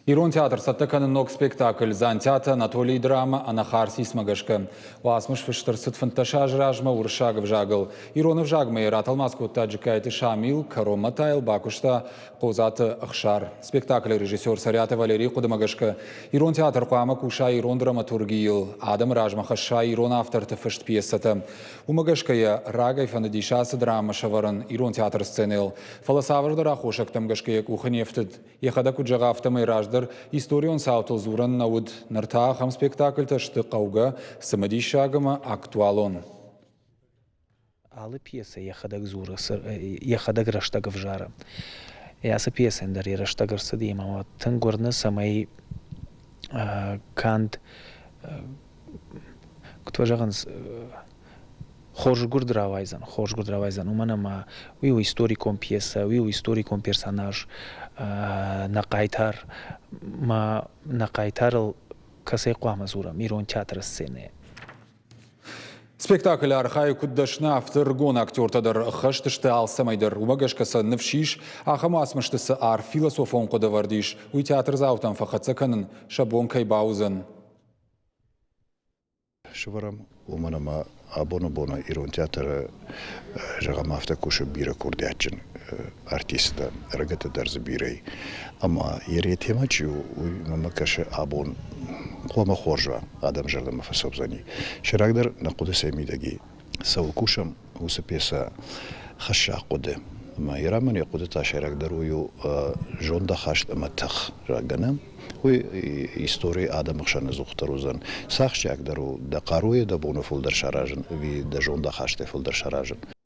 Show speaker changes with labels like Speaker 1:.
Speaker 1: Ирон театр цӕттӕ кӕны ног спектакль Дзантиаты Анатолийы драмӕ «Анахарсис»-мӕ гӕсгӕ. Уацмыс фыст ӕрцыд 15 азы размӕ уырыссаг ӕвзагыл. Ирон ӕвзагмӕ йӕ ратӕлмац кодта Джыккайты Шамил, кӕронмӕ та йыл бакуыста Хъодзаты Ӕхсар. Спектаклы режиссер Цӕриаты Валерийы хъуыдымӕ гӕсгӕ, ирон театр хъуамӕ куса ирон драматургийыл, адӕмы размӕ хӕсса ирон авторты фыст пьесӕтӕ. Уымӕ гӕсгӕ йӕ рагӕй фӕндыдис ацы драмӕ сӕвӕрын ирон театры сценӕйыл. Фӕлӕ цавӕрдӕр аххосӕгтӕм гӕсгӕ йӕ къухы не фтыд. Йӕхӕдӕг куыд зӕгъы, афтӕмӕй раздӕр историон цаутыл дзурӕн нӕ уыд. Ныр та ахӕм спектакльтӕ сты хъӕугӕ, цымыдисаг ӕмӕ актуалон.
Speaker 2: Алы пьесӕ йӕхӕдӕг дзуры, йӕхӕдӕг рӕстӕг ӕвзары. Ацы пьесӕйӕн дӕр йӕ рӕстӕг ӕрцыди ӕмӕ мӕ тынг уырны, цӕмӕй канд, куыд фӕзӕгъынц, хорз гуырд рауайдзӕн, хорз гуырд рауайдзӕн, уымӕн ӕмӕ уый у историкон пьесӕ, уый у историкон персонаж, нӕ хъайтар, ма нӕ хъайтарыл кӕцӕй хъуамӕ дзурӕм ирон театры сценӕйы.
Speaker 1: Спектаклы архайы куыд дӕсны, афтӕ ӕрыгон актертӕ дӕр ӕххӕст сты алцӕмӕй дӕр. Уымӕ гӕсгӕ сӕ ныфс ис, ахӕм уацмысты цы арф философон хъуыды ӕвӕрд ис, уый театрдзаутӕм фӕхӕццӕ кӕнын сӕ бон кӕй бауыдзӕн.
Speaker 3: Сӕвӕрӕм, уымӕн ӕмӕ абоны боны ирон театры, зӕгъӕм, афтӕ кусы бирӕ курдиатджын артисттӕ, ӕрыгӕттӕ дӕр дзы бирӕ и. Ӕмӕ йӕ темӕ чи у, уый мӕнмӕ кӕсы абон хъуамӕ хорз уа, адӕмы зӕрдӕмӕ фӕцӕудзӕни. Сӕйрагдӕр нӕ хъуыды цӕй мидӕг и, цӕуыл кусӕм, уыцы пьесӕ хӕсса хъуыды. Ӕмӕ Ирамӕн йӕ хъуыды та сӕйрагдӕр уый у зондахаст ӕмӕ тых, зӕгъгӕ, нӕ? Уый историйы адӕмы хсӕн ӕдзухдӕр уыдзӕн. Цы ахсджиагдӕр у, дӕ хъаруйӕ дӕ боны фылдӕр саразын ӕви дӕ зондахастӕй фылдӕр саразын?